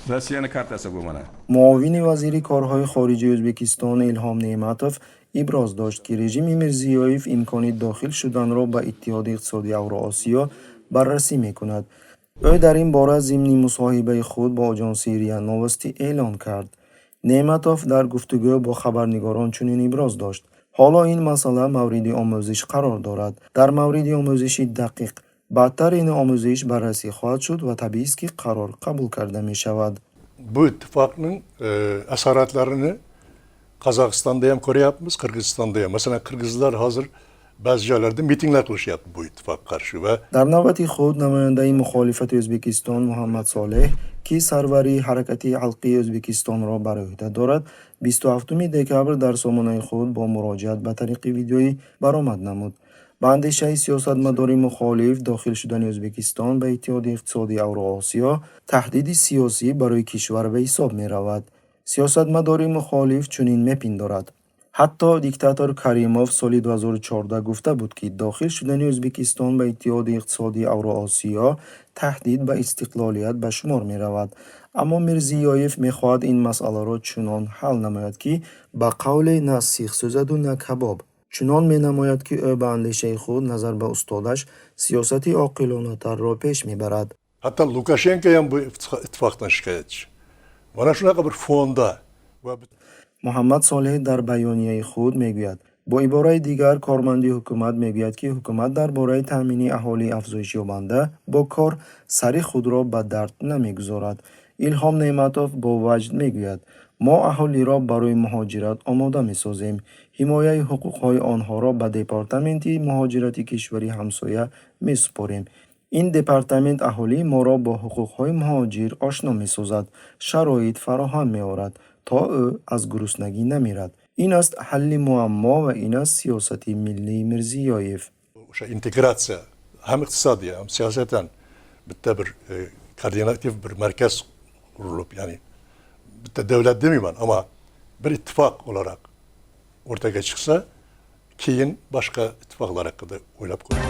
Rossiyani kartasi bu mana. Муовини вазири корҳои хориҷии Ӯзбекистон Илҳом Неъматов иброз дошт, ки режими Мирзиёев имкони дохил шуданро ба Иттиҳоди иқтисодии Авроосиё баррасӣ мекунад. Ӯ дар ин бора зимни мусоҳибаи худ бо оҷонсии РИА Новости эълон кард. Неъматов дар гуфтугӯ бо хабарнигорон чунин иброз дошт: «Ҳоло ин масъала мавриди омӯзиш қарор дорад. Дар мавриди омӯзиши дақиқ. Баъдтар ин омӯзиш баррасӣ хоҳад шуд ва табиист, ки қарор қабул карда мешавад.» Bu ittifaqning asoratlarini Qozog'istonda ham ko'ryapmiz, Qirg'izistonda ham. Masalan, qirg'izlar hozir ba'zi joylarda mitinglar qilishyapti bu ittifoqqa qarshi va Дар навбати худ намояндаи мухолифати Ӯзбекистон Муҳаммад Солеҳ, ки сарварии Ҳаракати халқии Ӯзбекистонро бар ӯҳда дорад, 27 декабр дар сомонаи худ бо муроҷиат ба тариқи видеоӣ баромад намуд. Ба андешаи сиёсатмадори мухолиф, дохил шудани Ӯзбекистон ба Иттиҳоди иқтисодии Авроосиё таҳдиди сиёсӣ барои кишвар ба ҳисоб меравад. Сиёсатмадори мухолиф чунин мепиндорад: «Ҳатто диктатор Каримов соли 2014 гуфта буд, ки дохил шудани Ӯзбекистон ба Иттиҳоди иқтисодии Авроосиё таҳдид ба истиқлолият ба шумор меравад. Аммо Мирзиёев мехоҳад ин масъаларо чунон ҳал намояд, ки ба қавле на сих сӯзаду, на кабоб. Чунон менамояд, ки ӯ ба андешаи худ назар ба устодаш сиёсати оқилонатарро пеш мебарад.» Hatto Lukashenko ham bu ittifoqdan shikoyatchi. Mana shunaqa bir fonda va Муҳаммад Солеҳ дар баёнияи худ мегӯяд: «Бо ибораи дигар, корманди ҳукумат мегӯяд, ки ҳукумат дар бораи таъмини аҳолии афзоишёбанда бо кор сари худро ба дард намегузорад. Илҳом Неъматов бо ваҷд мегӯяд: мо аҳолиро барои муҳоҷират омода месозем, ҳимояи ҳуқуқҳои онҳоро ба департаменти муҳоҷирати кишвари ҳамсоя месупорем. Ин департамент аҳолии моро бо ҳуқуқҳои муҳоҷир ошно месозад, шароит фароҳам меорад, то ӯ аз гуруснагӣ намирад. Ин аст ҳалли муаммо ва ин аст сиёсати миллии Мирзиёев.» O'sha integratsiya ham iqtisodiy, ham siyosatan bitta bir koordinativ bir markaz qurilib, ya'ni bitta davlat demayman, ammo bir ittifoq o'laroq o'rtaga chiqsa, keyin boshqa ittifoqlar haqida o'ylab ko'rish.